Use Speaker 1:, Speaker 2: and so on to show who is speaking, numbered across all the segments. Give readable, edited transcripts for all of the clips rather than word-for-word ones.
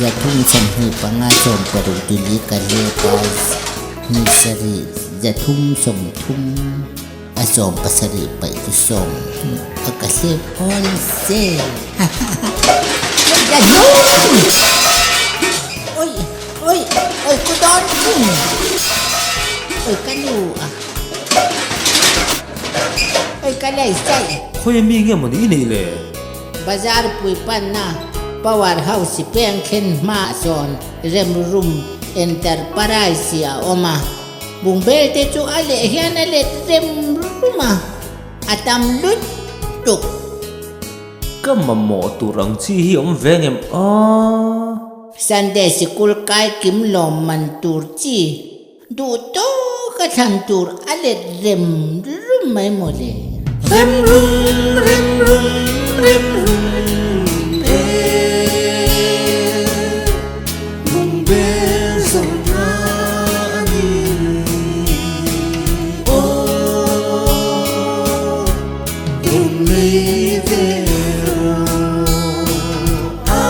Speaker 1: 3 25 60 tili ka hlep a, ni sarih 300 30 a 17 paih chu sawm a ka hlep awl se. Oi oi oi ku dawn oi ka nu a oi ka lei sai.
Speaker 2: Khawi mi nge mawni i neih le?
Speaker 1: Bazar pui panna Power House peng khen hma sawn Remrum Enterprise a awm a, bungbel te chu a leh hian a let rem rum a, a tam lutuk.
Speaker 2: Ka mamawh tur ang chi hi awm ve ngem a?
Speaker 1: Sunday sikul kai kim lawm man tur chi duh tawk a thlan tur a let rem rum mai maw le.
Speaker 2: Rem rum rem rum rem rum e Bungbel zawrhna a ni aw Tum lei ve rawh a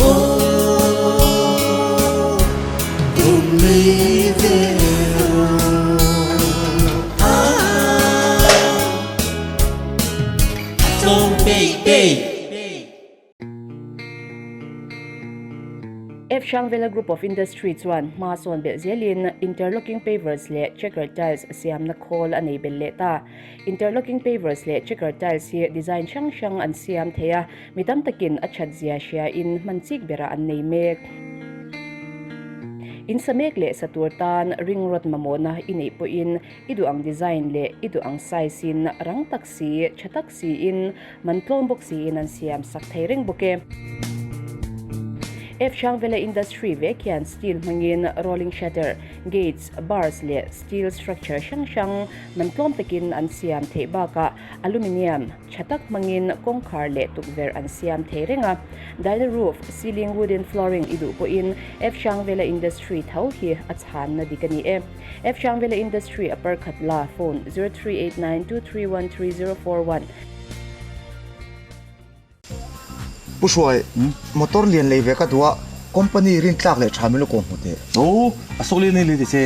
Speaker 2: aw Tum lei ve rawh a Tlawm peih peih.
Speaker 3: F. Hrangvela Group of Industry chuan hma sawn belh zelin interlocking pavers leh checker tiles siamna khawl a nei belh leh ta. Interlocking pavers leh checker tiles hi design hrang hrang an siam thei a, mi tam takin a that zia hriain hman chik berah an nei mek. In sa mek leh sa tur tan ring rod mamawhna i neih pawhin i duh ang design leh i duh ang size in rang tak si, tha tak siin Man tlawm bawk siin an siam sak thei reng bawk e. F. Hrangvela Industry vek hian steel hmangin rolling shutter, gates, bars leh steel structure hrang hrang man tlawm takin an siam theih bakah aluminium tha tak hmangin kawngkhar leh tukverh an siam thei reng a. Diner roof, ceiling wooden flooring i duh pawhin F. Hrangvela Industry tho hi a chhanna dik a ni e. F. Hrangvela Industry upper Khatla, phone, 0389231301.
Speaker 4: Pu Hruai, motor lian lei ve ka duh a, company rin tlak leh tha min lo kawm hmu teh.
Speaker 2: Aw, a sawk lian ei lei te che.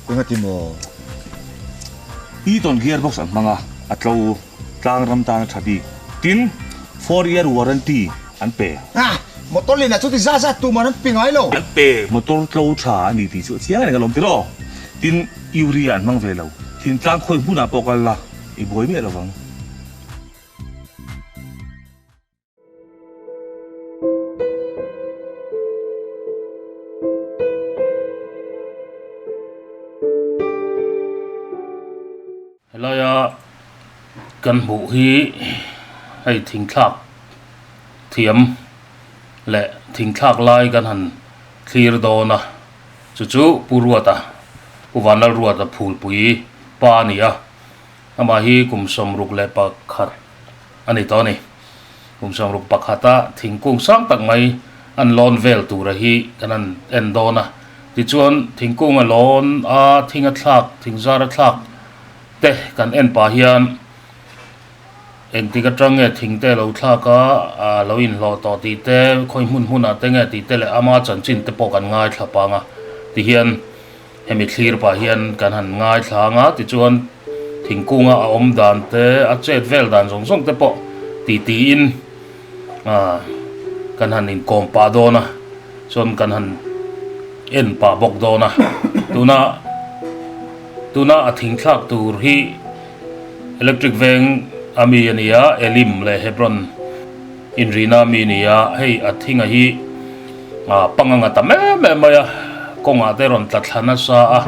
Speaker 4: Engati maw?
Speaker 2: Eaton gearbox an hmang a, a tlo tlang ram tan a tha bik. Tin, 4 year warranty an pe.
Speaker 4: Ah, motor lian ah chuti zat zat tuman an pe ngai lo.
Speaker 2: An pe. Motor tlo tha a ni tih chu a chiang reng alawm tiraw? Tin, urea an hmang ve lo. Thintlang khawi hmunah pawh kal la. I buai miah lovang. Helaia kan hmuh hi hei thingthlak thiam leh thingthlak lai kan han thlir dawn a. Chu chu Pu Ruata, Pu Vanlalruata phulpui pa a ni a. Amah hi kum 61 a ni tawh a ni. Kum 61 a thingkung sang tak mai an lawn vel tura hi kan han en dawn a. Tichuan thingkung a lawn a, thing a thlak, thing zar a thlak te kan en pah hian engtik atang nge thing te a lo thlak a, a lo inhlawh tawh tih te, khawi hmun hmunah te nge tih te leh ama chanchin te pawh kan ngaithla pang a. Tihian. Hemi thlir pah hian kan han ngaithla ang a, tichuan thingkunga a awm dan te, a chet vel dan zawng zawng te pawh ti tiin ah kan han inkawm pah dawn a, chuan kan han en pah bawk dawn a. Tuna tuna a thing thlak tur hi electric veng a mi a ni a, Elim leh Hebron inrina a mi a ni a, hei a thinga hi. Ah pang anga ta em em mai a, kawngah te rawn tla thla nasa a,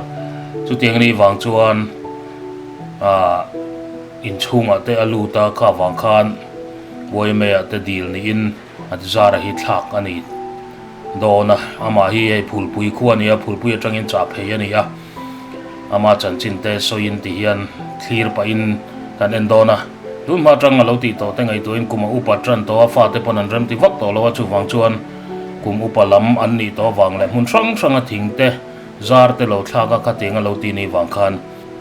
Speaker 2: chutiang ni vang chuan ah inchhungah te a lut a, kha vang khan Buaimei ah te dil niin a zara hi thlak a ni dawn a, amah hi hei phulpui khua a ni a, phulpui atangin chah phei a ni a, ama chanchin te sawiin ti hian thlir pahin kan en dawn a, tun hma atang a lo tih tawh te ngaihtuahin kum a upa tan tawh a, fate pawn an remti vak tawh lo a, chuvang chuan Kum upa lam an nih tawh avang leh hmun hrang hranga thing te, zar te lo thlak a khatiang a lo ti ni vang khan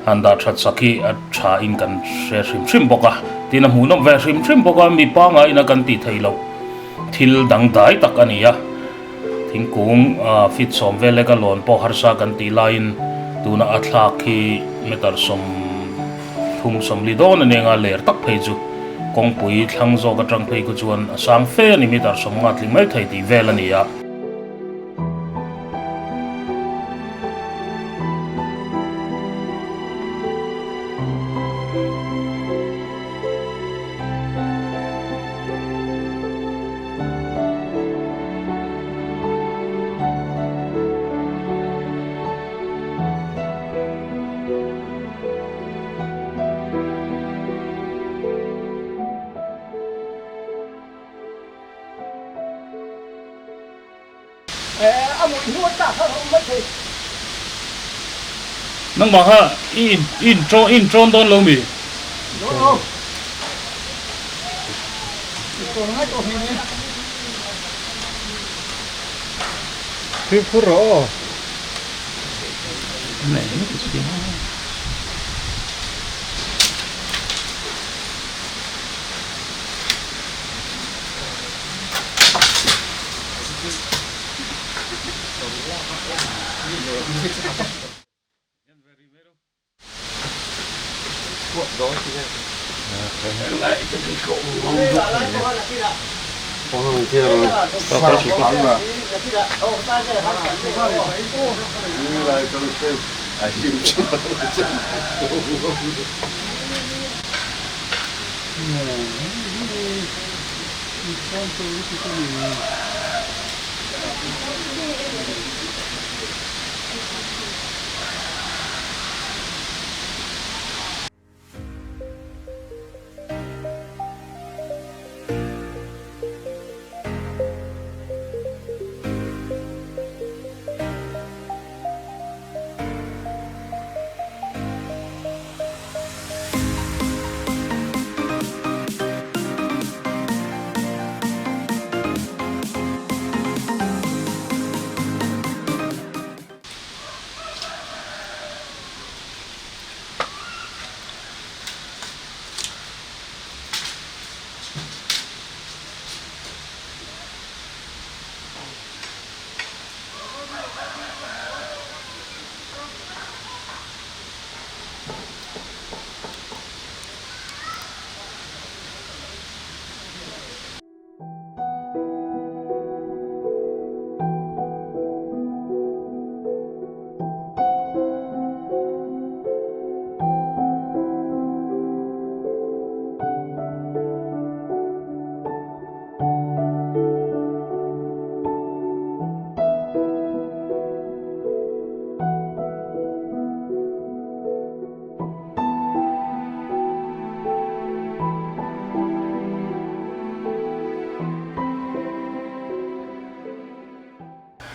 Speaker 2: han dah that sak hi a tha in kan hre hrim hrim bawk a, tin a hmuhnawm ve hrim hrim bawk a, mi pangai ina kan tih theih loh thil dangdai tak a ni a, thingkung feet sawm vel leka lawn pawh harsa kan tih laiin tuna a thlak hi meter 30 40 dawn a nia ler tak phei chu kawngpui thlang zawk atang phei khu chuan a sang fe a ni meter 50 tling mai thei tih vel a ni a. Nangmah kha i i inṭawn dawn lo mi?
Speaker 5: Fimkhur rawh aw.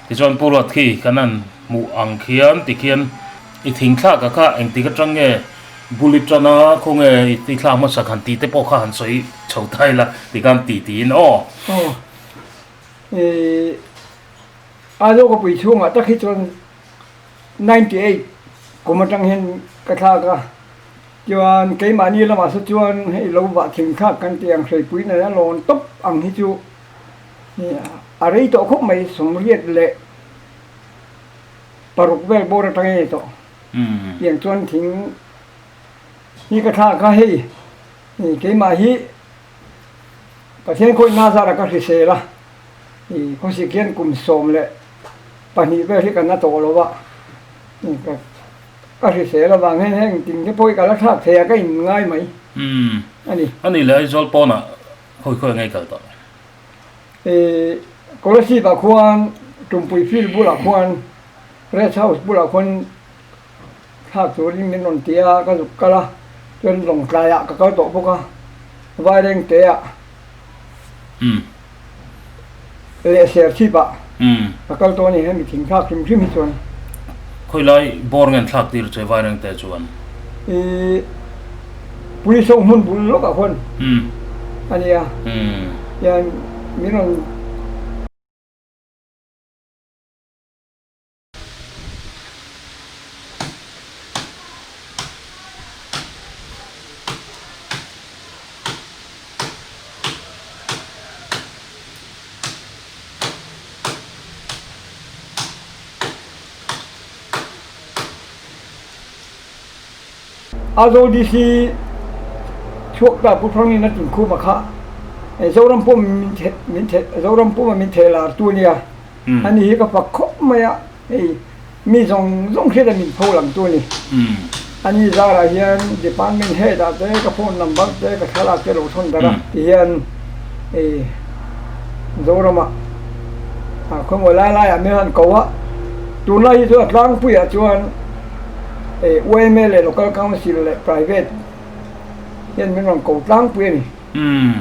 Speaker 2: Tichuan Pu Ruat khi kan han hmuh ang khian tikhian i thing thlak a kha engtik atang nge bul i tan a khawnge i thlak hmasak han tih te pawh kha han sawi chho ta ila tikhan ti tiin aw.
Speaker 6: Aw ih Aizawl khawpui chhungah tak hi chuan 98 kum atang hian ka thlak a, chuan keimahni lamah saw chuan hei lo vah thing thlak kan tih ang hreipui nena lawn tawp ang hi chu a rei tawh khawp mai 86 vel bawr atang a ni tawh. Tiang chuan thing hi ka thlak a hei keimah hi Pathian khawihna zara ka hrisel a, khawsik hian kum 12 vel hi ka na tawh lo a, ka hrisel avang hian heng ting te pawh hi ka la thlak thei a ka in ngai mai a ni.
Speaker 2: A ni leh Aizawl pawnah khawi khawi ngei kal tawh?
Speaker 6: Kolasib ah khuan Tumpui field bulah khuan Rest House bulah khuan thlak turin min rawn ti a, ka zuk kal a, chuan Lawngtlai ah ka kal tawh bawk a, Vairengte ah leh Serchhip ah ka kal tawh a ni, hemi thing thlak hrim hrim hi chuan.
Speaker 2: Khawi lai bawr ngen thlak tir che Vairengte chuan?
Speaker 6: Ih, Police ho hmun bul lawk ah khuan a nia, hian min rawn. Aizawl DC chhuak ta Pu Hrangin a tinkhum a kha Zoram pawm min the Zoram pawma min theh lar tu ania ani hi ka fak khawp mai a hei mi zawng zawng hriat a min pho lang tu a ni. Ani zarah hian department head ah te ka phone number te ka thlalak te lo thawn darh a tihian hei Zoram ah khawmual lai lai ah min han ko a tunlai hi chu a tlangpui ah chuan hei yma leh local council leh private hian min rawn ko tlangpui a ni.
Speaker 2: Umm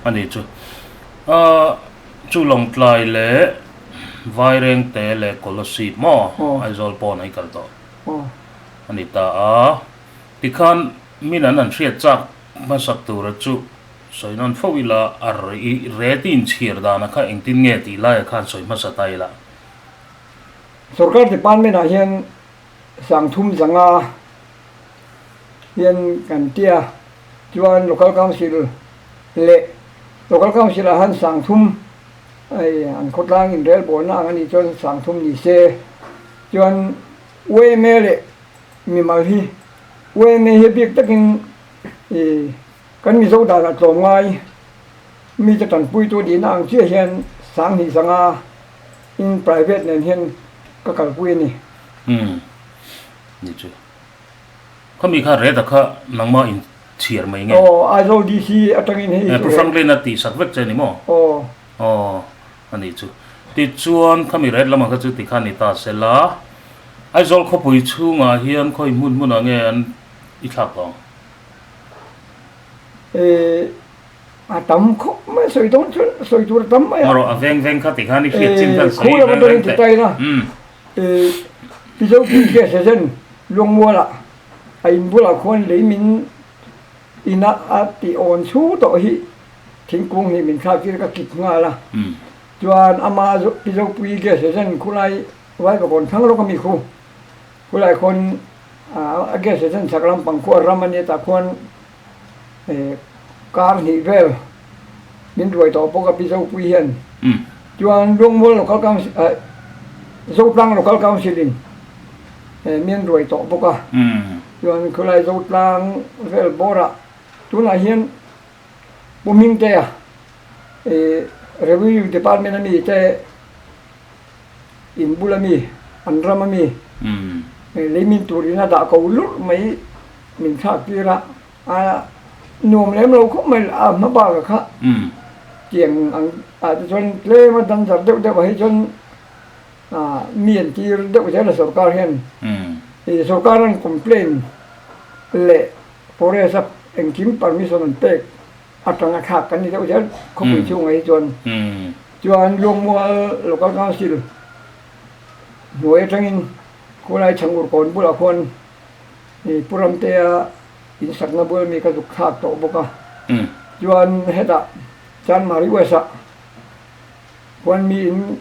Speaker 2: a ni chu ah chu Lawngtlai leh Vairengte leh Kolasib maw Aizawl pawn a i kal tawh. A ni ta a, tikhan min an han hriat chak hmasak tura chu sawi nawn fo ila, a i reti inchhir dana kha engtin nge tih laia khan sawi hmasa ta ila.
Speaker 6: Sorkar department ah hian sangthum zanga hian kan tia chuan local council leh local council ah han sangthum hei an khawtlang inrelbawlna ang a nih chuan sangthum ni se. Chuan yma leh mimal hi yma hi bik takin ih kan Mizo danah tlawmngai mite tanpuitu nihna ang chiah hian sanghnih zanga in private nen hian ka kalpui a ni.
Speaker 2: Umm ni chu. Khami kha red a kha nangmah in chhiar mai nge?
Speaker 6: Aw Aizawl DC atangin hei.
Speaker 2: Pu Franklin a tihsak vek che ni maw?
Speaker 6: Aw.
Speaker 2: Aw. A nih chu. Tichuan, khami ret lamah kha chu tikhan ni ta se la, Aizawl khawpui chhungah hian khawi hmun hmunah nge an i thlak tawh ang?
Speaker 6: E, a tam khawp mai, sawi dawn chuan sawi tur a tam mai a.
Speaker 2: Ngarawh, a veng veng kha tikhan i hriat chin khan
Speaker 6: sawi veng veng teh. E, Mizo Pi Ke Sezen Luangmualah a in bulah khuan lei min ina a tih awn chhu tawh hi. Thingkung hi min thlak tir ka kit nghal a, chuan ama Pizopui gas agent khulai Vaivakawn thlang lawk ami khu, khulai khawn a gas agent chhak lampang khu a ram a nia tah khuan kar hnih vel min ruai tawh bawk a Pizopui hian. Chuan Luangmual Local Council Zotlang Local Council in min ruai tawh bawk a, chuan khulai Zotlang vel bawrah tunah hian Pu Hmingtea i Revenue Department a mi te in bula mi an ram a mi lei min turin a dah ko lurh mai min thlak tir a, a nuam lem lo khawp mai a hma bak a kha tiang ang ah te chuan tlem a dang zar deuh deuh ah hi chuan mi an tir deuh zel a sorkar hian i sorkar an complain leh Forest a engkim permission an pek atanga thlak kan ni deuh zel khawpui chhungah hi chuan chuan Luangmual Local Council hnuai atangin khawlai Chhangur kawn bulah khuan ih Pu Ramtea insakna bul ami ka zuk thlak tawh bawk a chuan hetah Chanmari West ah khuan mi in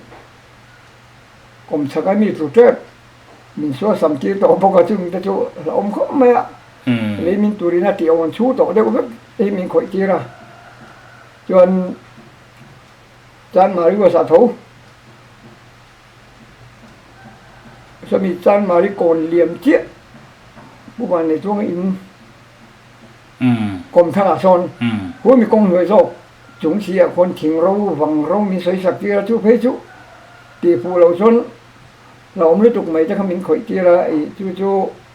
Speaker 6: kawmchhak a mi tlu tep Min sual sam tir tawh bawk a chung te chu hlauhawm khawp mai a, lei min turin a tih awn chhu tawh deuh vek hi min khawih tir a, chuan Chanmari West ah tho sawmi Chanmari kawn liam chiah Pu Vanlei chuang in kawm thlang ah sawn huami kawng hnuai zawk chung si ah khuan thing ro vang ro min sawi sak tir a chu phei chu tih fuh loh chuan Hlauhawm lutuk mai te kha min khawih tir a, ih chu chu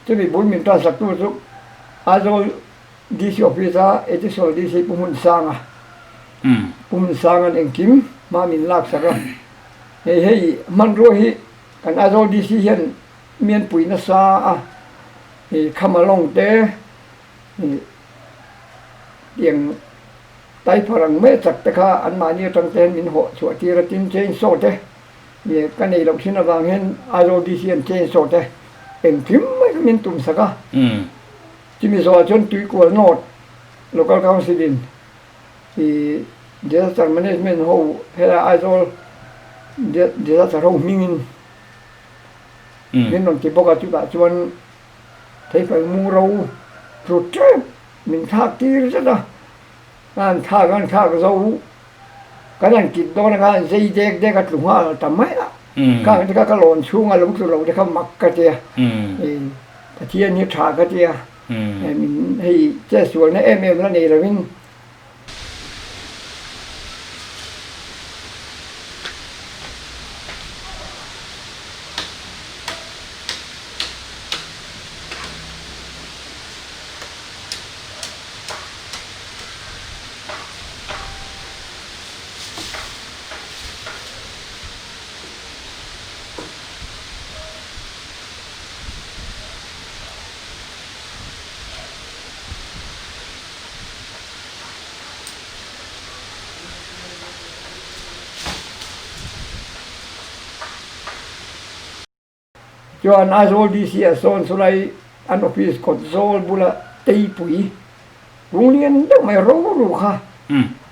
Speaker 6: chumi bul min tan sak tu chu Aizawl DC office a Additional DC Pu Hmunsanga, Pu Hmunsanga'n engkim hma min lak sak a, hei hei hmanrua hi kan Aizawl DC hian mi an pui nasa a, ih Khamalong te ih tiang Taiphar ang mai chak te kha anmahni atang te hian min hawh chhuah tir a, tin chainsaw te. Nge ka nei loh thin avang hian Aizawl DC an change zawh te engkim mai kha min tum sak a. Chumi zawhah chuan Tuikual North Local Council in i Disaster Management ho helai Aizawl Disaster ho hmingin min rawn ti bawk a, chutah chuan Theifel Mungro tlu tep min thlak tir zet a. An thlak an thlak zo kan han kit dawn a khan zei dek dek a tlu nghal ta mai a, khang te kha ka lawn chhung a lo tlu lo te kha mak ka tia, Pathian hi tha ka tia. Min hei chetsualna em em la nei lovin. Chuan Aizawl DC ah sawn chulai an office kawt zawl bula Teipui kung lian deuh mai ro ru kha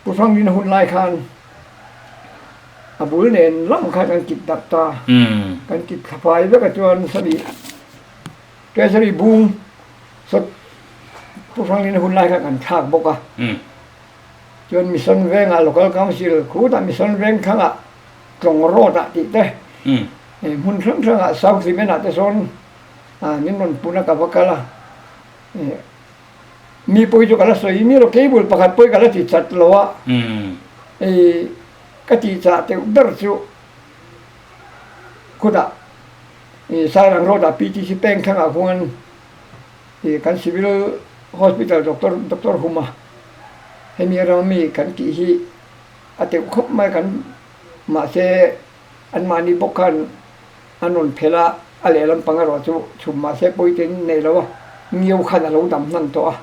Speaker 6: Pu Hrangin a hun lai khan a bul nen lam kha kan kit darh ta. Kan kit thla fai vek a chuan sami Treasury bung sawt Pu Hrangin a hun lai kha kan thlak bawk a. Chuan Mission Vengah Local Council khutah Mission Veng thlangah Tlawng Road ah tih te hmun hrang hrangah South Cement ah te sawn min rawn pun a ka va kal a. Mi pawi chu ka la sawi mi lo cable pakhat pawi ka la ti chat lo a hei ka tih chah teuh ber chu khutah Sairang road ah PTC peng thlangah khuan kan civil hospital doctor doctor Huma hemi ram mi kan tih hi a teuh khawp mai kan mahse anmahni bawk khan an rawn phelh a, a lehlam pang erawh chu chhum mahse pawi ten nei lo a, ngiau khan a lo dam hnan tawh a,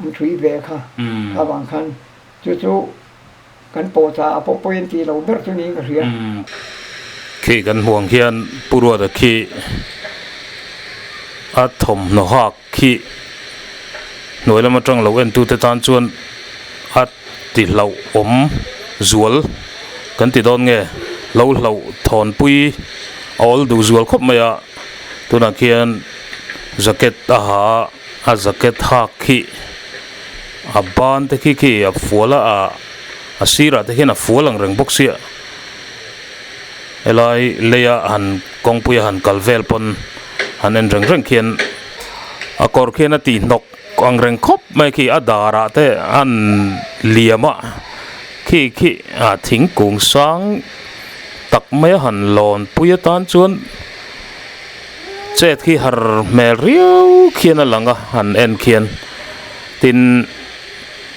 Speaker 6: an thui ve kha, kha vang khan chu chu kan pawh chah a pawh pawi an tih lo ber chu niin ka hria.
Speaker 2: Khi kan hmuh ang khian Pu Ruata khi a thawmhnaw hak khi hnuai lam atang lo entute tan chuan a ti hlauhawm zual kan ti dawn nge lo hlauh thawnpui a awl duh zual khawp mai a tunah khian jacket a ha a a jacket hak khi a ban te khi khi a fual a a sirah te khian a fual ang reng bawk sia helai leia han kawngpui a han kal vel pawn han en reng reng khian a kawr khian a tih hnawk. Ang reng khawp mai khi a darah te an liam a khi khi ah thingkung sang tak mai a han lawn pui atan chuan chet khi har hmel riau khian a lang a han en khian tin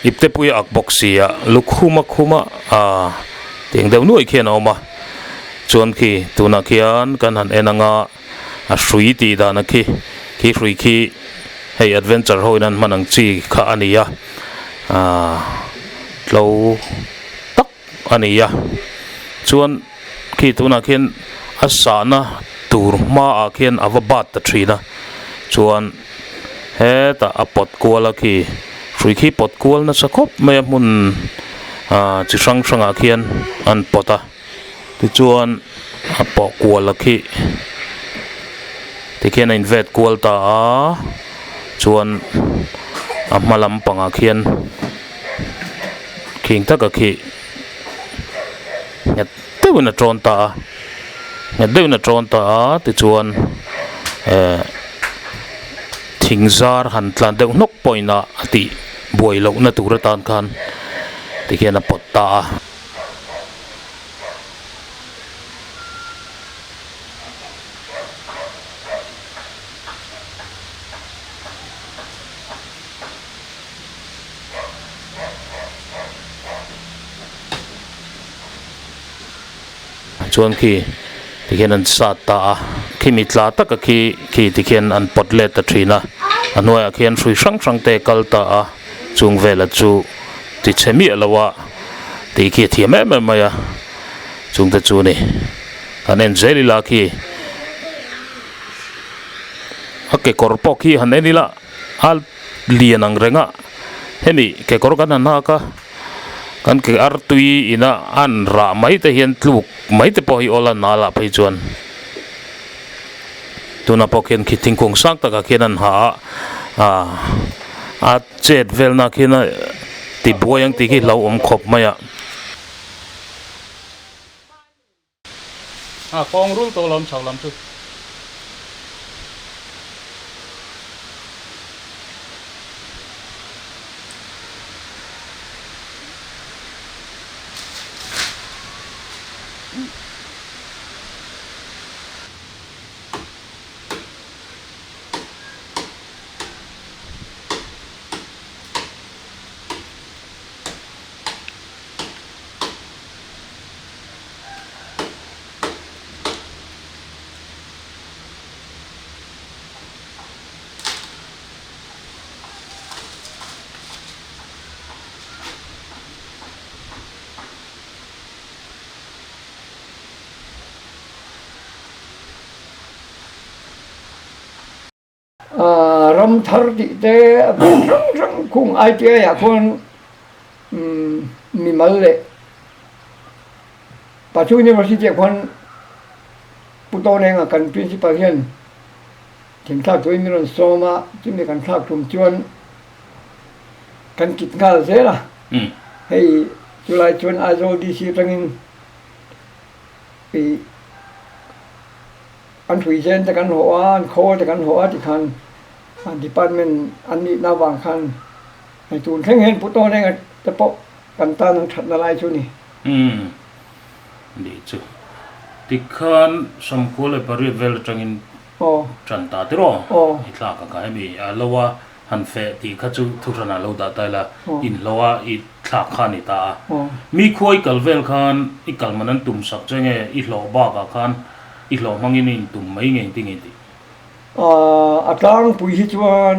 Speaker 2: ipte pui a ak bawk si a lukhum a khum a ah tiang deuh nuaih khian a awm a chuan khi tunah khian kan han en ang a. A hrui tih dan a khi khi hrui khi hei adventure ho in an hman ang chi kha a ni a ahh tlo tak a ni a chuan khi tunah khian a sahna tur hmaah khian a va bat ta thin a chuan hetah a pawt kual a khi hrui khi pawt kual nasa khawp mai a hmun ahh chi hrang hrangah khian an pawt a. Tichuan a pawh kual a khi tikhian a invet kual ta a chuan a hma lampangah khian khing taka khi nghet deuhin a tawn ta a nghet deuhin a tawn ta a tichuan eh thing zar han tlan deuh hnawk pawhin a tih buai lohna tur atan khan tikhian a pawt ta a. Chuan khi tikhian an sat ta a khimi tla taka khi khi tikhian an pawt let ta thin a a hnuaiah khian hrui hrang hrang te kal ta a chung vela chu ti chhe miah lo a tih khi a thiam em em mai a chung te chu ni kan en zel ila khi a kekawr pawh khi han en ila a lian ang reng a hemi kekawr kan han hak a kan ke artui ina an rah mai te hian tluk mai te pawh hi awl a nal ah phei chuan tunah pawh khian khi thingkung sang takah khian an ha a ah a chet velna khian a ti buai ang tih khi hlauhawm khawp mai a. A kawng rul tawh lawm chho lam chu.
Speaker 6: Ramthar tih te a veng hrang hrang khung ITI ah khuan mimal leh Pachu University ah khuan Pu Tawnenga kan Principal hian thingthlak turin min rawn sawm a, chumi kan thlak tum chuan kan kit nghal zel a, hei chulai chuan Aizawl DC atangin ih an hrui zen te kan hlawh a, an khawl te kan hlawh a tikhan department an nihna avang khan hei tun thleng hian Pu Tawnenga te pawh kan tan an thatna lai chu a ni.
Speaker 2: Umm nih chu. Tikhan 98 vel atangin Ṭan ta tiraw? I thlak a kha hemi a lo a han feh tih kha chu thuhranah lo dah ta ila, inhlo a i thlak kha a ni ta a. Mi khua i kal vel khan i kal man an tum sak che nge i hlawh bakah khan i hlawh hmangin i intum mai nge engtin nge tih?
Speaker 6: A tlangpui hi chuan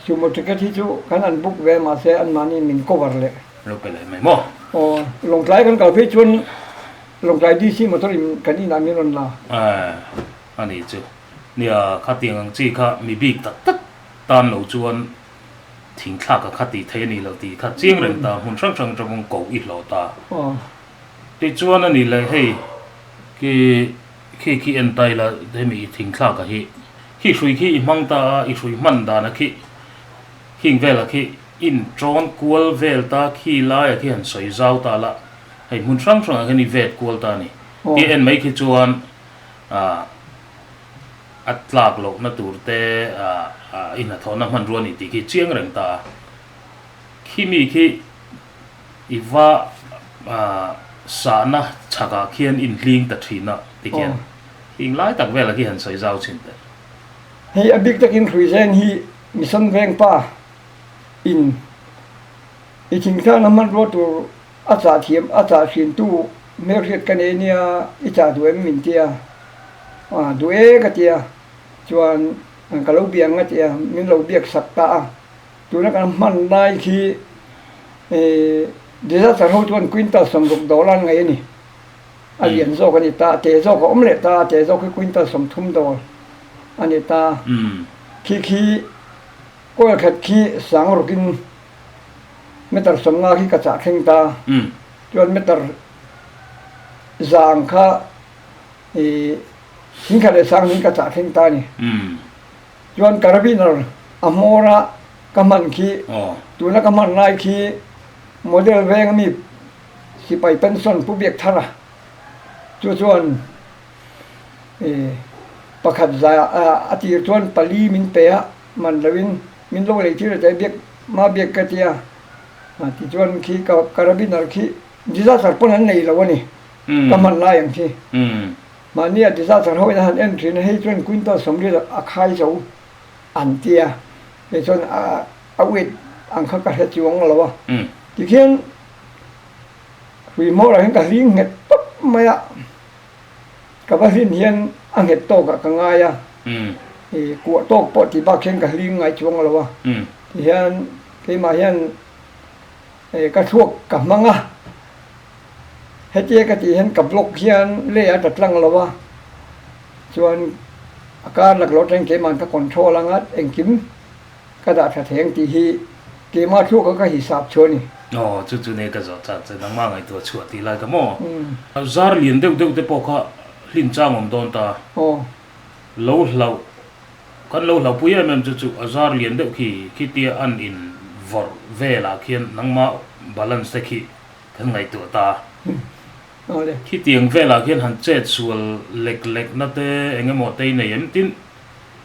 Speaker 6: sumo ticket hi chu kan an book ve mahse anmahni min cover leh.
Speaker 2: Lo pe leh mai maw?
Speaker 6: Aw, Lawngtlai kan kal phei chuan Lawngtlai DC motor in kan inah min rawn la.
Speaker 2: Aaa a nih chu. Nia khatiang ang chi kha mi bik tak tak tan lo chuan thingthlak a kha tih theih a nih loh tih kha chiang reng ta hmun hrang hrang atangin ko i hlawh ta. Tichuan a nih leh hei khi khi khi en ta ila hemi i thingthlak a hi khi hrui khi i hmang ta a i hrui hman dan a khi khing vel a khi in tawn kual vel ta khi lai a khi han sawi zau ta la. Hei hmun hrang hrangah hian i vet kual ta a ni. Ti en mai khi chuan ah a tlak lohna tur te ah ah i hnathawhna hmanrua a ni tih khi chiang reng ta a. Khi mi khi i va ah sahna chhakah khian inhling ta thin a ti khian hing lai tak velah khi han sawi zau chhin teh.
Speaker 6: Hei a bik takin Hruizeng hi Mission Vengpa in I thingtlangna hmanrua tur a chah thiam a chah hrintu hmelhriat ka nei nia i chah duh em min tia a duh e ka tia chuan ka lo biak ang a tia min lo biak sak ta a tuna kan hman lai khi disaster ho chuan quintal 60 dawl an ngaih a ni a lian zawk a ni ta a te zawk a awm leh ta a te zawk hi quintal 30 dawl a ni ta khi khi Kawl khat khi sang rukin meter 50 khi ka chah thleng ta. Chuan meter 100 kha i thing khat leh sang in ka chah thleng ta ni. Chuan carabiner a hmawr a ka hman khi tuna ka hman lai khi model veng ami sipai pension Pu Biak Thara chu chuan i pakhat za a tir chuan pali min pe a. Man loin min lo lei thil a tlai biak ma biak ka tia tichuan khi carabiner khi disaster pawn an nei lo a ni ka hman lai ang khi mahni a disaster ho in a han en thin a hei chuan quintal 40 a khai zo an tia kei chuan a weight ang kha ka hre chuang lo a tikhian hrui hmawrah hian ka hling nghet tawp mai a. Ka va hlin hian a nghet tawkah ka ngai a, i kuah tawk pawh tih bak hian ka hlim ngai chuang lo a, tihian keimah hian ka thluak ka hmang a, hetia ka tih hian ka block hian lei a ta tlang lo a, chuan a kar laklawh atangin keimahn ka control anga engkim ka dah tha thei ang tih hi keimah thluaka ka hisap chu a ni.
Speaker 2: Aw, chu chu nei ka zawh chat che, nangmah ngaihtuah chhuah tih lai ka maw? Zar lian deuh deuh te pawh kha hlin chang awm dawn ta.
Speaker 6: Aw.
Speaker 2: Lo hlauh, kan lo hlauhpui em em chu chu a zar lian deuh khi khitia an in vawrh velah khian nangmah balance te khi kan ngaihtuah ta.
Speaker 6: Aw le.
Speaker 2: Khitiang velah khian han chet sual lek lek na te eng emaw te i nei em tin?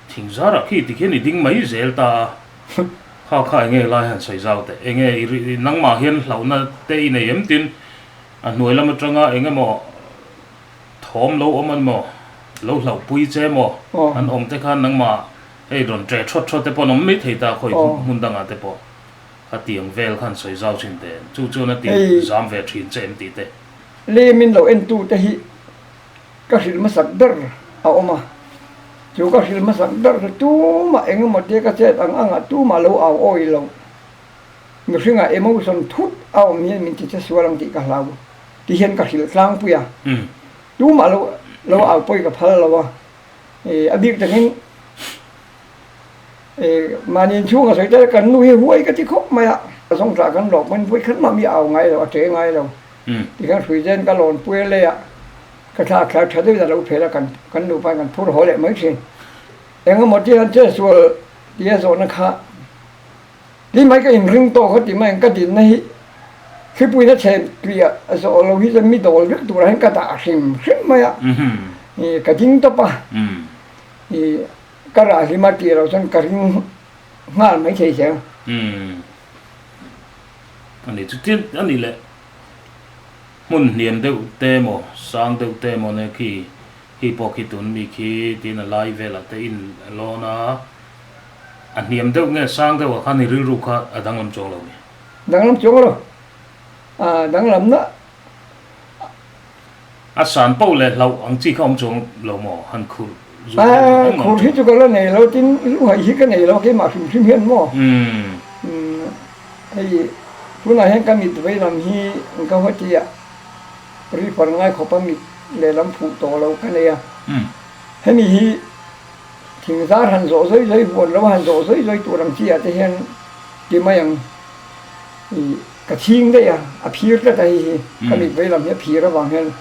Speaker 2: Thing zarah khi tikhian i ding mai zel ta a, kha kha enge lai han sawi zau teh, enge i nangmah hian hlauhna te i nei em tin a hnuai lam atanga eng emaw thawm lo awm an maw, lo hlauhpui che maw an awm te khan nangmah hei rawn ṭe thawt thawt te pawh an awm mai thei ta khawi hmun dangah te pawh kha tiang vel khan sawi zau thin teh, chu chuan a ti zam ve thin che em tih te.
Speaker 6: Lem in lo entu te hi Ka hrilh hmasak ber a awm a, chu ka hrilh hmasak ber chu tumah eng emaw tia ka chet ang angah tumah lo au awi lo. Mihringah emotion thut a awm hian min ti che sual ang tih ka hlau ti hian ka hrilh tlangpui a, tumah lo lo au pawi ka phal lo a, a bik takin. Mahni inchhung a sawi tel kan nu hi huai ka ti khawp mai a, zawngtah kan lawk pawn vawi khat mah mi au ngai lo, a che ngai lo. Tikhan hruizen ka lawn pui a lei a, ka thla thla tha deuhin a lo phel a, kan kan nupa in kan phur haw leh mai thin. Engemaw ti hian chetsual tia zawhna kha ti mai ka inring tawk a ti mai ang ka dinna hi thlipuina chhe tui a zawh lo hi chuan mi dawl vek turah hian ka dah hrim hrim mai a, ka ding tawp a. Ka rah hlim a tih loh chuan ka ring nghal mai thei che.
Speaker 2: Umm. A ni chutin a ni leh hmun hniam deuh te emaw sang deuh te emaw nia khi khi pawh khi tun mi khi tiin a lai velah te in a lawn a, a hniam deuh nge sang deuh ah khan i rilru kha a danglam chuang lo ni.
Speaker 6: Danglam chuang lo. A danglam na.
Speaker 2: A san poh leh hlauh ang chi kha awm chuang lo maw? Han khurh zual deuh chu engmah awm
Speaker 6: Khurh hi chu ka la nei lo, tin luhai hi ka nei lo keimah hrim hrim hian maw? Hei tunah hian ka mit vei lam hi ka haw tia refer ngai khawpa mit lehlam fuh tawh lo ka nei a. Hemi hi thingzar han zawh zawi zawi huan lo han zawh zawi zawi tur ang chi ah te hian ti mai ang. Ka chhing daih a, a phir tlat a hei hi, ka mit vei lam hi a phir avang hian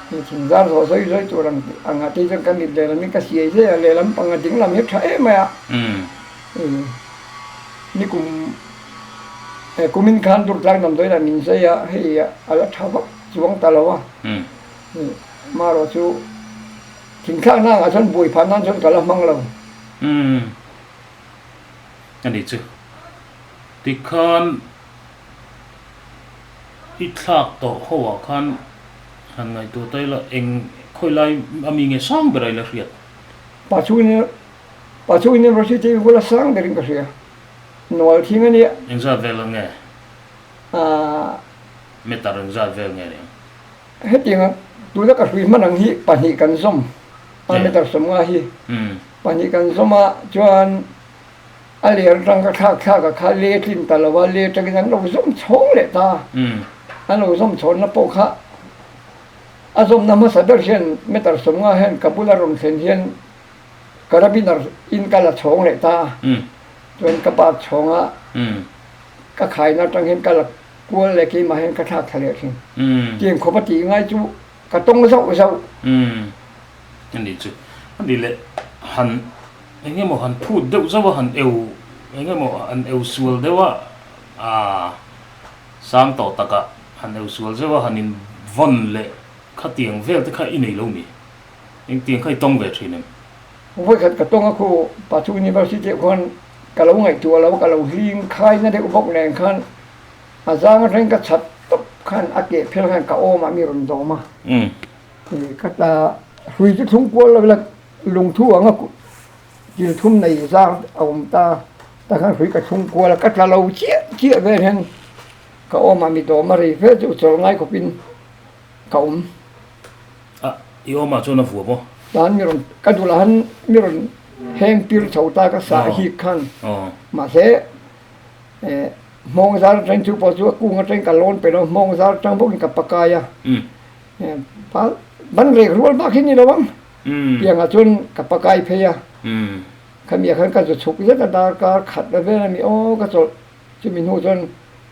Speaker 6: thing zar zawh zawi zawi tur ang anga te chuan ka mit lehlam hi ka siai zai a, lehlam panga ding lam hi a tha em mai a, nikum kumin khan Durtlang damdawi lah min zai a, hei a la tha vak chuang ta lo a, marawh chu thingthlak na angah chuan buai phah nan chuan ka la hmang lo.
Speaker 2: A ni chu. Tikhan i thlak tawh ho ah khan han ngaihtuah ta ila eng khawi lai a mi nge sang ber a ila hriat?
Speaker 6: Pachu University bula sang berin ka hria. Nual thing a nia.
Speaker 2: Engzat vel nge? Meter engzat vel nge nia?
Speaker 6: Hetiang tuna ka hrui hman ang hi pahnih kan zawm a meter 50 hi pahnih kan zawm a chuan A ler atang ka thlak thlak a kha le tlin ta lo a, le atangin an lo zawm chhawng leh ta. An lo zawm chhawnna pawh kha a zawmna hmasa ber hian meter 50 hian ka bula rawn thlen hian carabiner in ka la chhawng leh ta. Chuan ka pa chhawng a, ka khaina atang hian ka la kual leh keimah hian ka thlak thla leh thin. Tiang khawp a tih ngai chu ka tawng zauh zauh.
Speaker 2: A nih chu. A nih leh han Eng emaw han phut deuh zauh a, han eu eng emaw han eu sual deuh a, aaa sang tawh takah han eu sual zeuh a, han in vawn leh khatiang vel te kha i nei lo mi? Engtiang kha i tawng ve thin em?
Speaker 6: Vawikhat ka tawng a khu Pachu University ah khuan ka lo ngaihtuah lo a, ka lo hling khai na deuh bawk nen khan a zang atangin ka chhat tawp khan a keh phel khan ka awmah mi rawn dawm a, ka ta hrui chu thlung kual lo ila Lungthu anga kil thum nei zar a awm ta, takhan hrui ka thlung kual a, ka tla lo chiah chiah vel hian ka awm a, mi dawm a rei fe chu chawl ngai khawpin ka awm.
Speaker 2: A, i awmah chuan a vuah maw?
Speaker 6: Tan mi rawn, ka dulah han mi rawn heng pir chho ta ka sah hik khan, mahse hmawng zar atangin chu pawh chu a kung atangin ka lawn pe lo, hmawng zar atang bawkin ka pakai a, ban rek rual bak hi ni lo ang. Piangah chuan ka pakai phei a, khami ah khan ka zu chhuk zet a, darkar khat la vel a mi aw ka chawlh chumi hnu chuan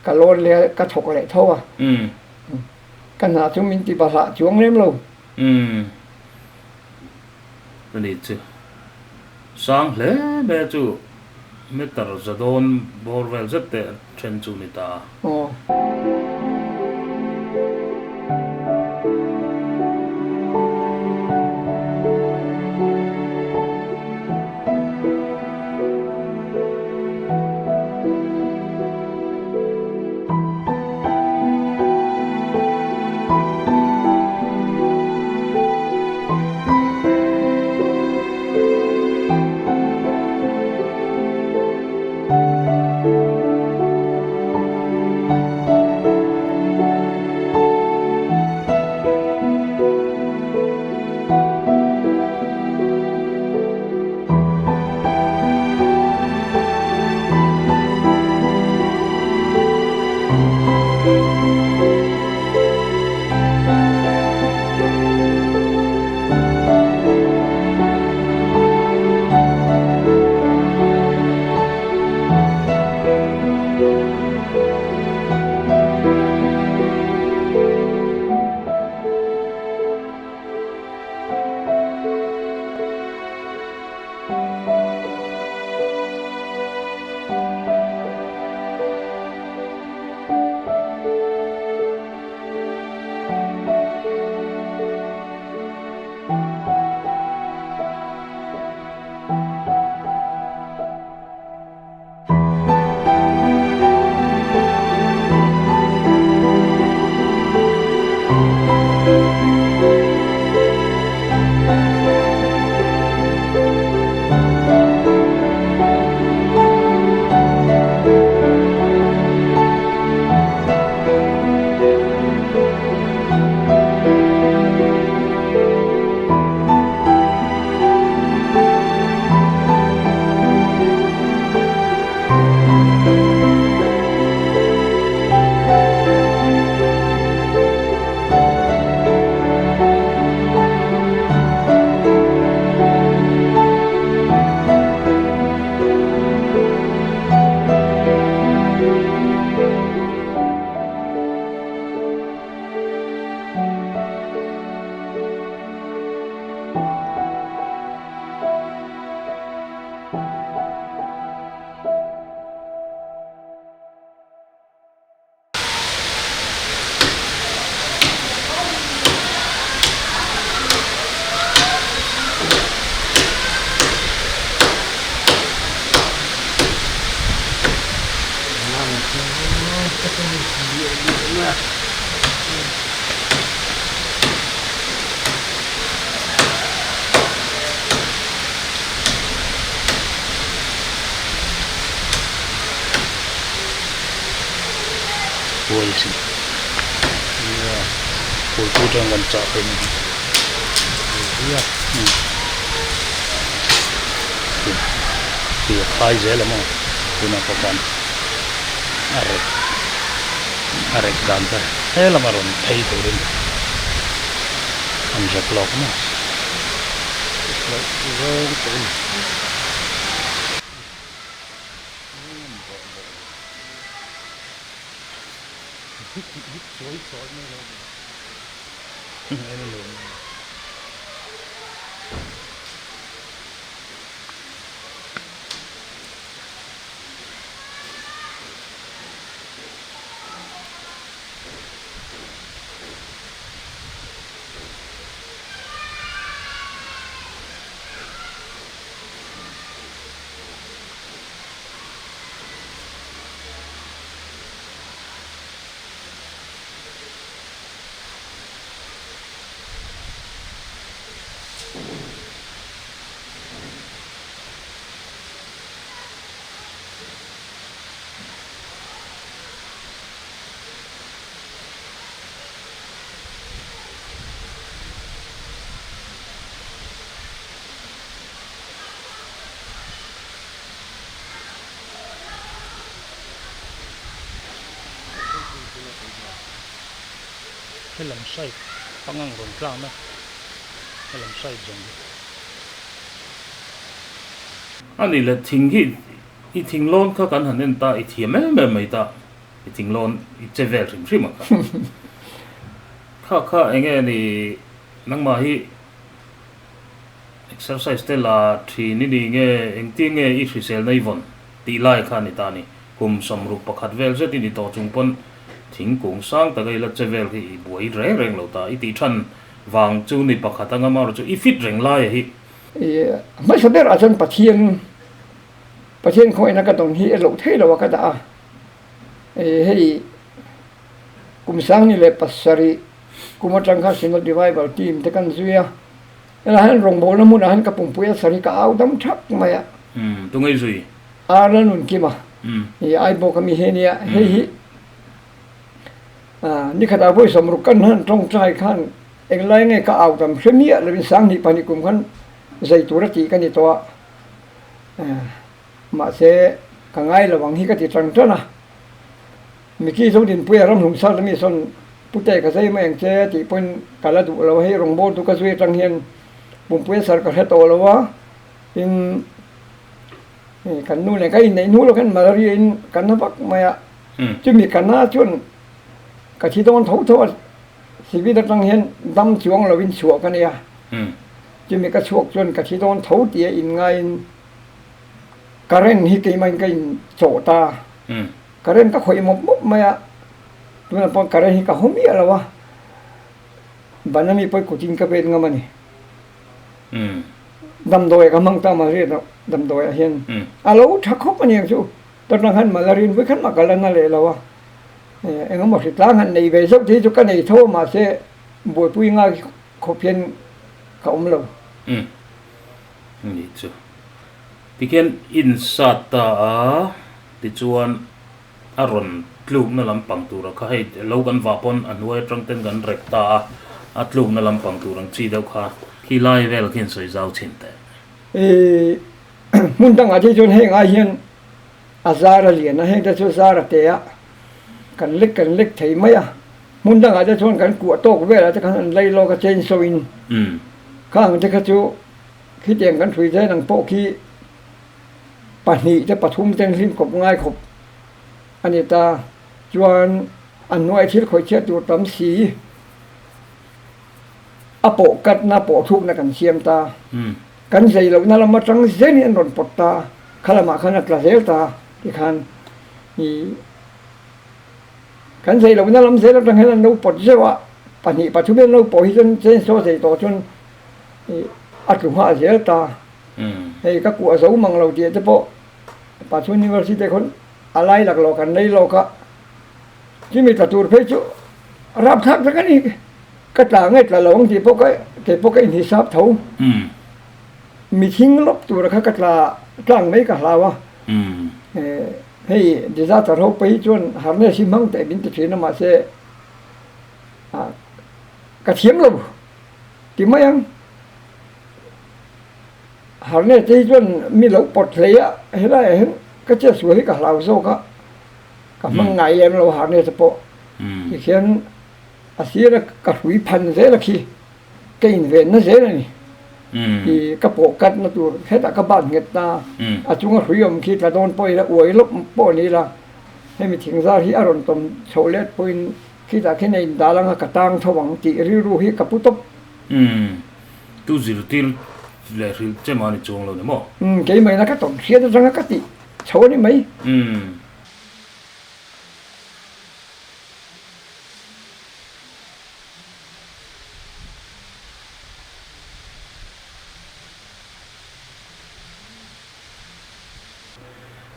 Speaker 6: ka lawn leh a, ka thawk leh tho a, ka hna chu min ti bahlah chuang lem lo.
Speaker 2: A ni chu sang hle mai a chu meter za dawn bawr vel zet te then chu ni ta a. Huai si nia phulpui atang kan chah theih ni hi a khai zel a maw tunah pawh khan a rek a rek dan kha he lama rawn phei turin an rek lawk maw zawng tawh a ni. Helam side pangang rawn tlang na helam side zawng hi. A ni le thing hi i thing lawn kha kan han en ta i thiam em em mai ta i thing lawn i che vel hrim hrim a kha kha kha eng nge ni nangmah hi exercise te la thin i ni nge engtin nge i hrisel na i vawn tih lai kha a ni ta a ni. Kum 61 vel zet i ni tawh chung pawn thingkung sang taka i la che vel hi i buai reng reng lo ta. I tih than vang chu ni pakhat anga marawh chu i fit reng lai a hi.
Speaker 6: I hmasa ber ah chuan Pathian Pathian khawngaihna ka dawn hi e loh thei lo a ka dah a. I hei kum 2007 kum atang khan Synod Revival team te kan zui a. Helaiah hian rawngbawlna hmunah hian ka pumpui a sari ka au dam thak mai a.
Speaker 2: Umm tunge i zui?
Speaker 6: Arla Nunkima i Aibawk ami hi a nia. Hei hi nikhatah vawi 60 kan han tawngtai khan englai nge ka au dam hre miah lovin 2002 kum khan zai tur a tih ka ni tawh a. Mahse ka ngai lo ang hi ka ti tan tan a. Miki zo dinpuia ram hlum sat ami sawn pute ka zai mai ang che tih pawhin ka la duh lo a, hei rawngbawltu ka zui atang hian pumpuia sar ka hre tawh lo a, tin kan nu leh ka inneih hnu lawk hian malaria in ka na vak mai a, chumi ka na chuan ka thi dawn tho tho a, civil atang hian dam chuang lovin chhuah ka nei a, chumi ka chhuak chuan ka thi dawn tho tia inngaiin current hi keimah in ka inchawh ta. Current ka khawih mawp mawp mai a, tunah pawh current hi ka haw miah lo a, ban ami pawh kutin ka vet ngam a ni. Damdawi ka hmang ta malaria damdawi ah hian a lo tha khawp a ni ang chu, tunah khan malaria in vawikhat mah ka la na leh lo a, eng emaw hritlang han nei ve zauh te hi chu ka nei tho a mahse buaipui ngai khawp hian ka awm lo.
Speaker 2: Ni chu. Tikhian insat ta a, tichuan a rawn tlukna lampang tura kha hei lo kan vah pawn a hnuai atang ten kan rek ta a, a tlukna lampang tur ang chi deuh kha khi lai vel khian sawi zau chhin teh.
Speaker 6: I hmun dangah te chuan heng ai hian a zar a lian a, heng te chu zar a te a, kan lek kan lek thei mai a, hmun dangah te chuan kan kuah tawk velah te khan an lei lawk a chainsaw in khang te kha chu Khitiang kan hrui zel ang pawh khi pahnih te pathum ten hlim kawp ngai khawp a ni ta. Chuan a hnuai thil khawih chhiat tur tam si a pawh katna pawh thukna kan siam ta. Kan zei lohna lam atang zelin an rawn pawt ta, kha lamah khan a tla zel ta tikhan i kan zei lohna lam zel atang hian an lo pawt zeuh a, pahnih pathum in an lo pawh hi chuan chainsaw zei tawh chuan a tlu nghah zel ta. Hei ka kuah zo mang lo tih te pawh Pathum University te khawn a lai lak lawk an nei lawk a. Chumi tla tur phei chu rapthlak tak a ni. Ka tla nge tla lo ang tih pawh ka kei pawh ka inhisap tho. Mi thing lawp tura kha ka tla tlang mai ka hlau a. Hei disaster ho pawh hi chuan harness hi hmang teh min ti thin a mahse ka thiam lo ti mai ang. Harness te hi chuan mi lo pawt hlei a helaiah hian ka chetsual hi ka hlau zawk a ka hmang ngai lem lo harness te pawh tikhian a sira ka hrui phan zel a khi ka invenna zel a ni. I ka pawh katna tur hetah ka ban nghet ta a chunga hrui awm khi tla dawn pawh ila uai lawp pawh ni ila hemi thingzar hi a rawn tawm chhoh let pawhin khitah khian a indal anga ka tang tho ang tih rilru hi ka pu tawp.
Speaker 2: Tu zirtir leh hrilh che mah ni chuang lo ni maw?
Speaker 6: Keimahina ka tawm hriat atanga ka tih chho a ni mai.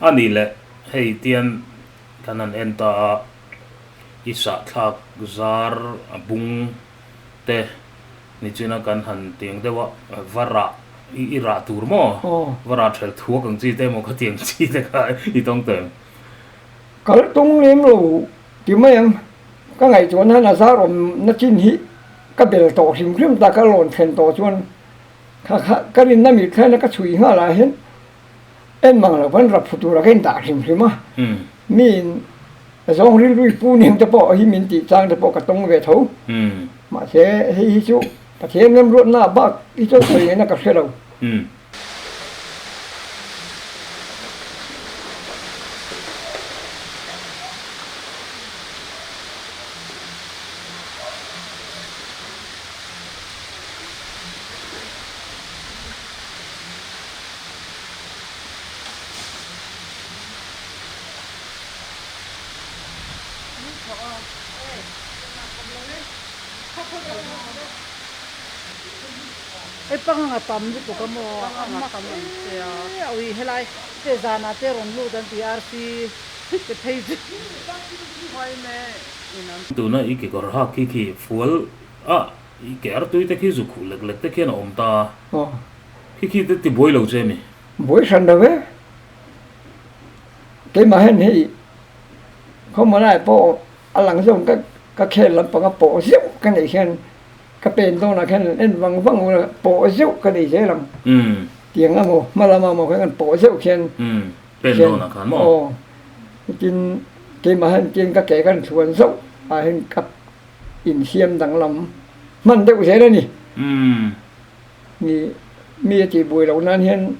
Speaker 2: A nih leh hei tian kan han en ta a, i sahthlak zar a bung te nichina kan han tiang deuh a, va rah i rah tur maw? Va rah ṭhel thuak ang chi te emaw khatiang chi te kha i tawng tawh em?
Speaker 6: Kal tung lem lo ti mai ang, ka ngaihtuah nan a zar awm na chin hi ka bel tawh hrim hrim ta ka lawn thlen tawh chuan kha kha ka rinna mit thlai na ka chhui nghal ah hian en mang lo khan raphu tura ka indah hrim hrim a, miin zawng rilru pu ning te pawh hi min tih chang te pawh ka tawng ve tho, mahse hei hi chu Pathian remruatna bak hi chuan sawi ngaihna ka hre lo.
Speaker 5: Hei pangang a tam lutuk a maw a mak e a ui helai te zanah te rawn lut an ti arsi te phei chu.
Speaker 2: Tuna i kekawr hak khi khi fual a i ke artui te khi zu khuh lek lek te khian a awm ta a, khi khi te ti buai lo che mi?
Speaker 6: Buai hran lo e, keimah hian hei khawmawlai pawh a lang zawng ka ka khel lampang a pawh zeuh ka neih hian Ka pen dawnah khan en vang vang ula pawh zeuh ka nei zel ang. Tiang a maw hma lama maw khan kan pawh zeuh khian
Speaker 2: Pen dawnah khan maw?
Speaker 6: Aw. Tin keimah hian tin ka ke kan thluan zauh ah hian ka insiam danglam hman deuh zel a ni. Ni mi a tih buai loh nan hian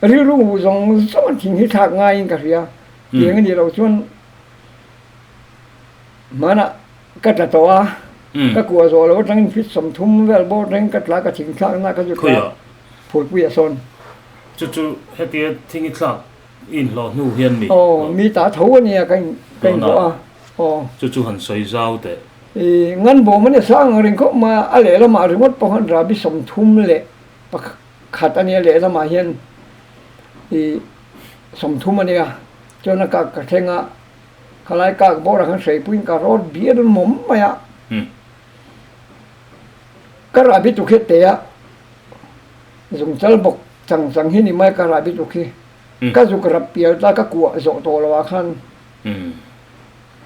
Speaker 6: rilru zawng zawng an thing hi thlak ngaiin ka hria. Tiang a nih loh chuan hmanah Ka tla tawh a, ka kuah zawh loh atangin feet 30 vel bawr reng ka tla ka thing thlakna ka zu tla phulpui a sawn.
Speaker 2: Chu chu hetia thing i thlak i inhlawh hnu hian mi.
Speaker 6: Aw, mi ta tho a nia ka in ka inhlawh a, aw.
Speaker 2: Chu chu han sawi zau teh.
Speaker 6: I ngan bawm a nia sang ang ring khawp mai a, a lehlamah ringawt pawh khan rabi 31 a nia lehlamah hian i 30 a nia chuan a kak ka thleng a. Khalai kak bawrah khan hreipuiin ka rawt bial mawm mai a, ka rah bi tuk hi te a, zungchal bawk chang chang hi ni mai ka rah bi tuk hi, ka zuk rap pial ta ka kuah zawh tawh lo ah khan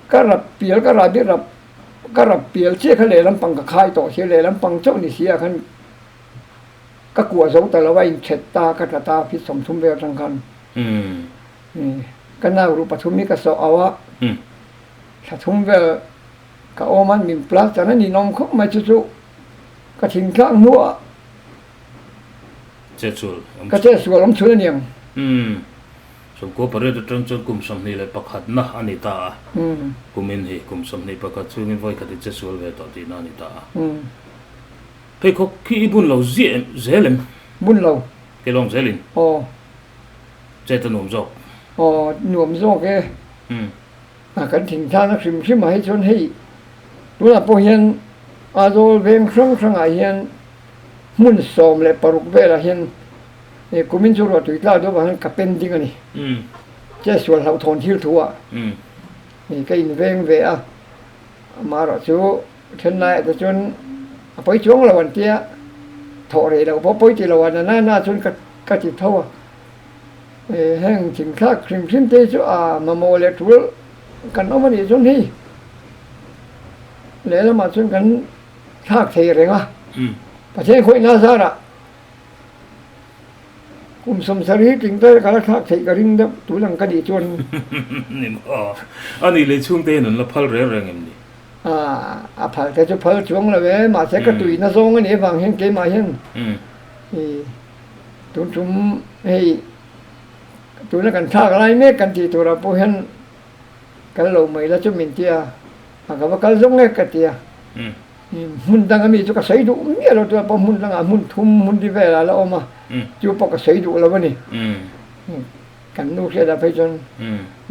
Speaker 6: ka rap pial ka rah bi rap ka rap pial chiah kha lehlam pang ka khai tawh si a lehlam pang chauh ni si ah khan ka kuah zo ta lo a inthet ta ka tla ta feet 30 vel atang khan. Ka nau ruh pathum hi ka sawh au a, thla thum vel ka awm a, min plaster a ninawm khawp mai chu chu ka thingtlang hnuah ka chetsual awm chhun a niang.
Speaker 2: 98 atang chuan kum 21 na a ni ta a, kumin hi kum 21 chhungin vawi khat i chetsual ve tawh tihna a ni ta a. Pheikhawk khi i bun lo ziah em zel em?
Speaker 6: Bun lo.
Speaker 2: Keilawng zelin?
Speaker 6: Aw.
Speaker 2: Chet a nuam zawk.
Speaker 6: Aw nuam zawk e. A kan thingthlakna hrim hrim ah hi chuan hei tunah pawh hian Aizawl veng hrang hrangah hian hmun 16 velah hian kumin chu ruah tui tlak deuh vang hian ka pending a ni. Chetsual hlauhthawn thil thu ah. Ka inveng ve a, amaherawhchu then laiah te chuan a pawi chuang lo an tia, thawh rei loh pawh pawi ti lo a, nana na chuan ka ka ti tho a. Heng thingthlak hrim hrim te hi chu a mamawh leh tul kan awm a nih chuan hei lehlamah chuan kan thlak thei reng a, Pathian khawihna zarah Kum 70 tling te ka la thlak theih ka ring deuh tun ang ka nih chuan.
Speaker 2: Ni maw? A nih lei chhungte hian an la phal reng reng em ni?
Speaker 6: A phal te chu phal chuang lo e, mahse ka tuina zawng a nih avang hian keimah hian i tun tum hei tuna kan thlak lai mek kan tih turah pawh hian kal lo mai la chu min ti a, a ka va kal zawng e ka ti a. Hmun danga mi chu ka sawi duh miah lo chuan pawh hmun dangah hmun thum hmun ri velah a la awm a, chu pawh ka sawi duh lo a ni. Kan nu hriatah phei chuan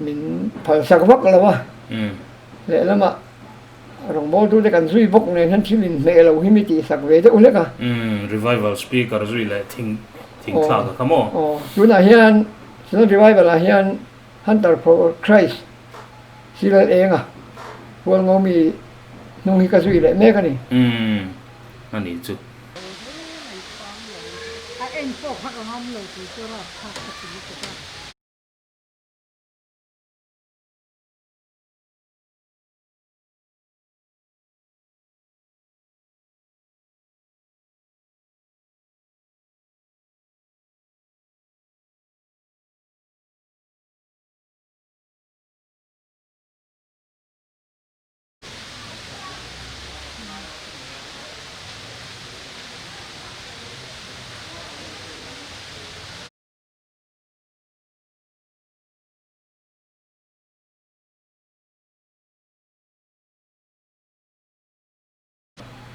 Speaker 6: min phalsak vak lo a, lehlamah rawngbawltute kan zui bawk nen hian thil inhmeh lo hi mi tihsak ve deuh hlek a.
Speaker 2: Revival speaker zui leh thing thlak a kha maw?
Speaker 6: Aw, tunah hian chuan revival ah hian Hunter for Christ Silal eng a, Hualngo mi hnung hi ka zui leh mek a ni.
Speaker 2: Umm, a nih chu.
Speaker 5: A en pawh kha ka ngam lo tih chu rapthlak ka ti lutuk a.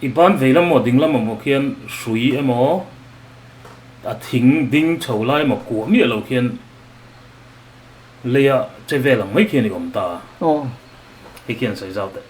Speaker 2: I ban vei lam maw ding lam emaw khian hrui emaw a thing ding chho lai emaw kuah miah lo khian leia che vel ang mai khian i awm ta a, hei khian sawi zau teh.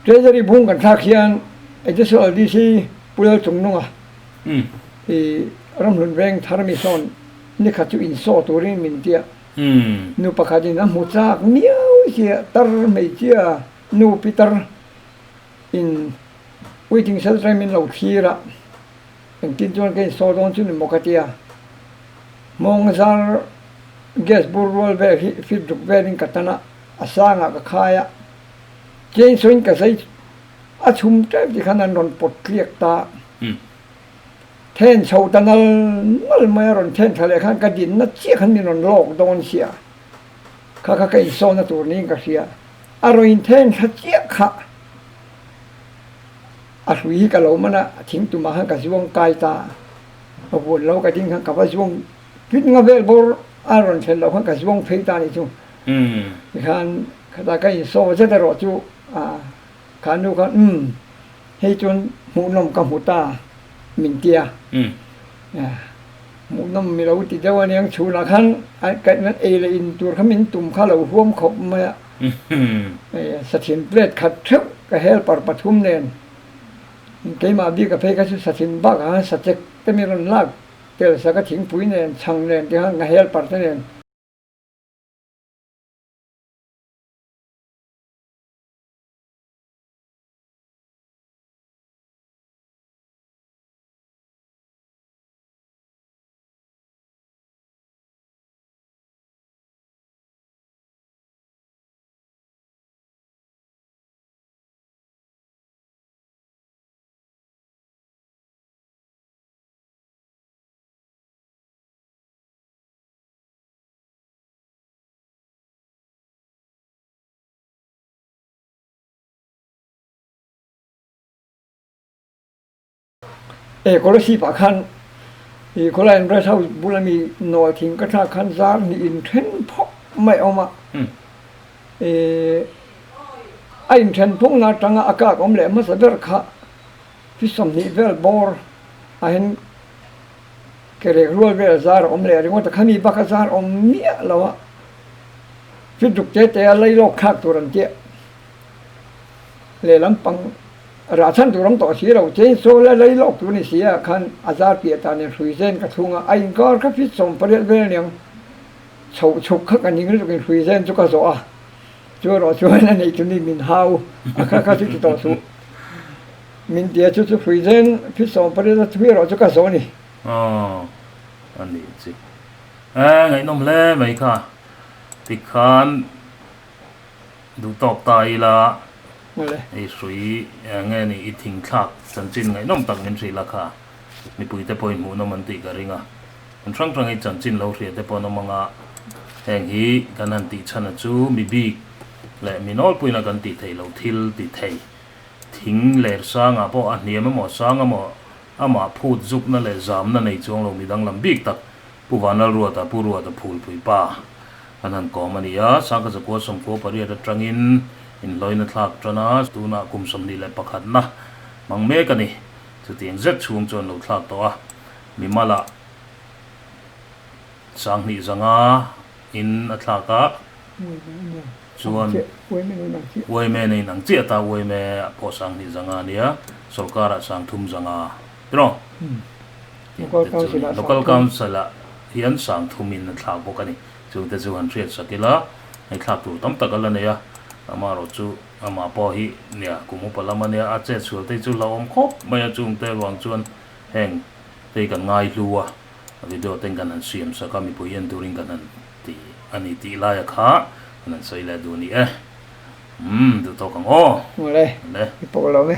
Speaker 6: Treasury bung kan thlak hian Additional DC Pu Lalchungnunga i ramhlun veng thar mi sawn nikhat chu insaw turin min tia. Nu pakhatin a hmu chak miau sia tar hmeichhia nu pitar in waiting shelter in min lo thlir a, engtin chuan ka insaw dawn chu ni maw ka tia. Hmawng zar gas bur rual vel hi fit ruk velin ka tan a, a sangah ka khai a. Chain sawiin ka zai a chhum tep ti khan an rawn pawt tliak ta. Then chho ta nal nal mai a rawn then thla leh khan ka dinna chiah khan min rawn lawk dawn sia. Kha kha ka insawnna tur niin ka hria. A rawn inthen thla chiah kha a hrui hi ka lo man a, a thing tumah khan ka zuang kai ta. Ka vuan lo ka ding khan ka va zuang pit nga vel bawr a rawn thlen loh khan ka zuang phei ta nih chu. Tikhan khata ka insaw zet erawh chu kha nu khan umm hei chuan hmuhnawm ka hmu ta min ti a. Hmuhnawm mi lo ti deuh aniang chhunah khan kan ei leh in tur kha min tum kha lo huam khawp mai a. Sachin plate khat theuh ka helper pathum nen keimah bik a phei kha chu sachin bakah khan sachek te mi rawn lak tel sak a thingpui nen chhang nen tikhan ka helper te nen. E Kolasib ah khan i khawlai an rest house bula mi nawl thing ka thlak khan zar hnih in then phawk mai a awm a. E a inthen phawkna atanga a kak awm leh hmasa ber kha chi 20 vel bawr ah hian ke rek rual vel zar a awm leh ringawt a, khami bak a zar awm miah lo a, chu duk te te a lailawk thlak tur an tia lehlam pang rah chhan tur awm tawh si lo, chainsaw la lailawk tur a ni si a khan a zar piah tan in hrui zen ka chhung a, a inkar kha feet 18 vel aniang chhoh chhuk kha ka ning lutuk in hrui zen chu ka zawh a. Chu erawh chuan a neih chu ni min hau a kha kha chu ti tawh suh. Min tia chu chu hrui zen feet 18 a thui erawh chu ka zawh a ni.
Speaker 2: Aw a nih chi. E ngaihnawm hle mai kha. Tikhan duh tawk ta ila i hrui nge ni i thing thlak chanchin ngaihnawm tak min hrilh a kha. Mipui te pawhin hmuhnawm an tih ka ring a. An hrang hrang i chanchin lo hria te pawh an awm ang a, heng hi kan han tih chhan a chu mi bik leh mi nawlpuina kan tih theih loh thil ti thei. Thing ler sangah pawh a hniam emaw sang emaw amah phut zukna leh zamna nei chuang lo mi danglam bik tak Pu Vanlalruata, Pu Ruata Phulpui pa kan han kawm a ni a, Sangkha zakua 98 atangin inhlawina thlak tan a, tunah kum 21 na hmang mek a ni. Chutiang zet chhung chuan lo thlak tawh a, mimalah 2500 in a thlak a, chuan Uaime nei nang chiah ta Uaime ah pawh 2500 a nia, sorkar ah 3500 tiraw? Local Council ah hian 3000 in a thlak bawk a ni. Chungte chu han hriat sak ila, hei thlak tur tam tak a la nei a, amaherawh chu amah pawh hi nia kum upa lam a nia, a chet sual te chu hlauhawm khawp mai a, chungte vang chuan heng te hi kan ngai hlu a, video ten kan han siam sak a, mipui en turin kan han ti a ni tih laia kha kan han sawi leh duh a ni e. Umm duh tawk ang aw.
Speaker 6: Awle, i pawh lo e.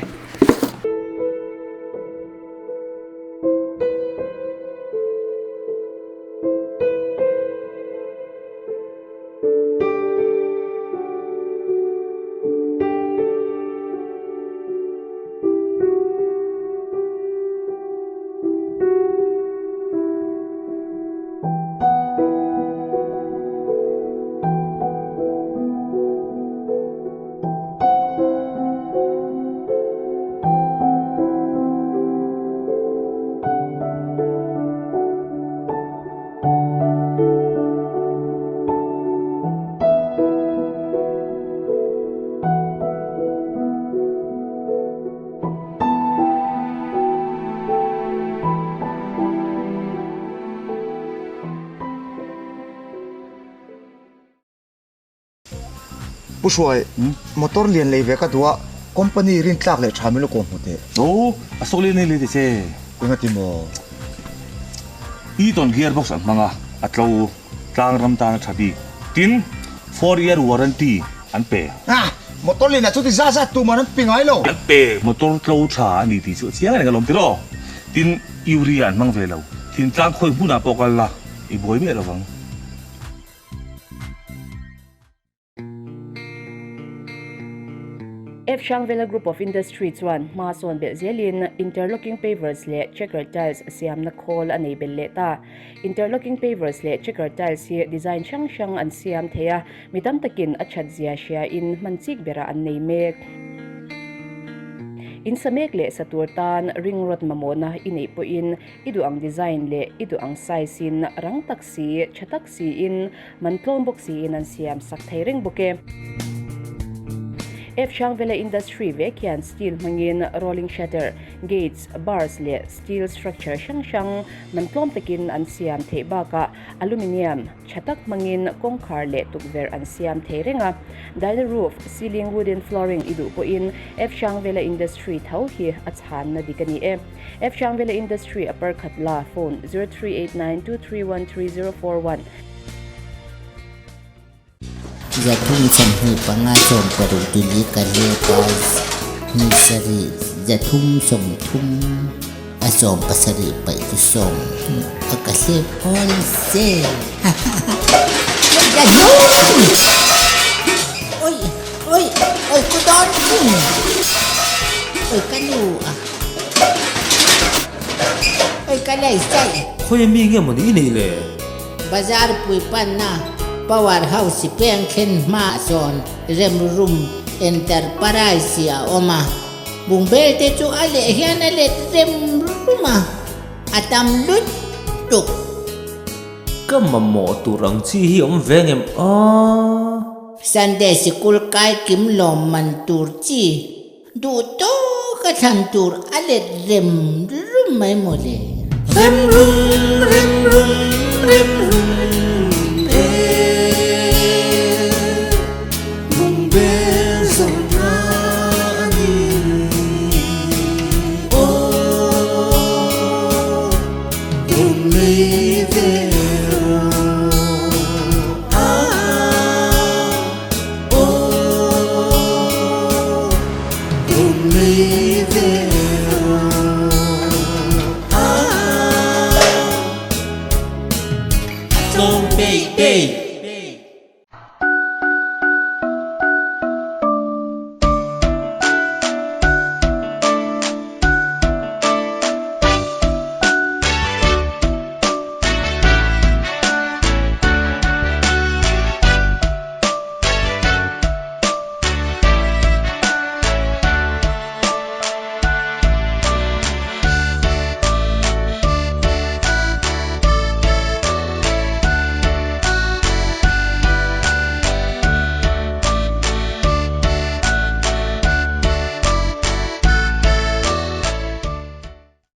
Speaker 4: Pu Hruai, motor lian lei ve ka duh a, company rin tlak leh tha min lo kawm hmu teh.
Speaker 7: Aw, a sawk lian lei lei teh che.
Speaker 4: Engati maw?
Speaker 7: E-ton gearbox an hmang a, a tlo tlang ram tan a tha bik. Tin, 4 year warranty an pe.
Speaker 4: Ah! Motor lianah chuti zat zat tuman an pe ngai lo.
Speaker 7: An pe. Motor tlo tha a ni tih chu a chiang reng alawm tiraw? Tin, urea an hmang ve lo. Thintlang khawi hmunah pawh kal la, i buai miah lo vang.
Speaker 3: F Hrangvela Group of Industry chuan hma sawn belh zelin interlocking pavers leh checker tiles siamna khawl a nei belh leh ta. Interlocking pavers leh checker tiles hi design hrang hrang an siam thei a, mi tam takin a that zia hriain hman chik berah an nei mek. In sa mek leh sa tur tan ring rod mamawhna i neih pawhin i duh ang design leh i duh ang size in rang tak si, tha tak siin man tlawm bawk siin an siam sak thei reng bawk e. F Hrangvela Industry vek hian steel hmangin rolling shutter, gates, bars leh steel structure hrang hrang man tlawm takin an siam theih bakah aluminium tha tak hmangin kawngkhar leh tukverh an siam thei reng a. Diner roof, ceiling wooden flooring i duh pawhin F Hrangvela Industry tho hi a chhanna dik a ni e. F Hrangvela Industry a parkhat la, phone, 0389231301.
Speaker 1: 325 16 tili ka hlep a, ni sarih 330 a 17 paih chu sawm a ka hlep awl se. Oi oi oi ku dawn oi ka nu a. Hei ka lei saih.
Speaker 8: Khawi mi nge maw ni i neih le?
Speaker 1: Bazar pui panna Power House peng thlen hma sawn rem rum Enterprise a awm a. Bungbel te chu a leh hian a let rem rum a, a tam lutuk.
Speaker 8: Ka mamawh tur ang chi hi awm ve ngem a?
Speaker 1: Sunday sikul kai kim lawm man tur chi Duh tawk a thlan tur a let rem rum mai maw le.
Speaker 9: Rem rum rem rum rem rum e Bungbel zawrhna a ni aw Rawn lei ve rawh ah.
Speaker 1: Tlawm bei bei.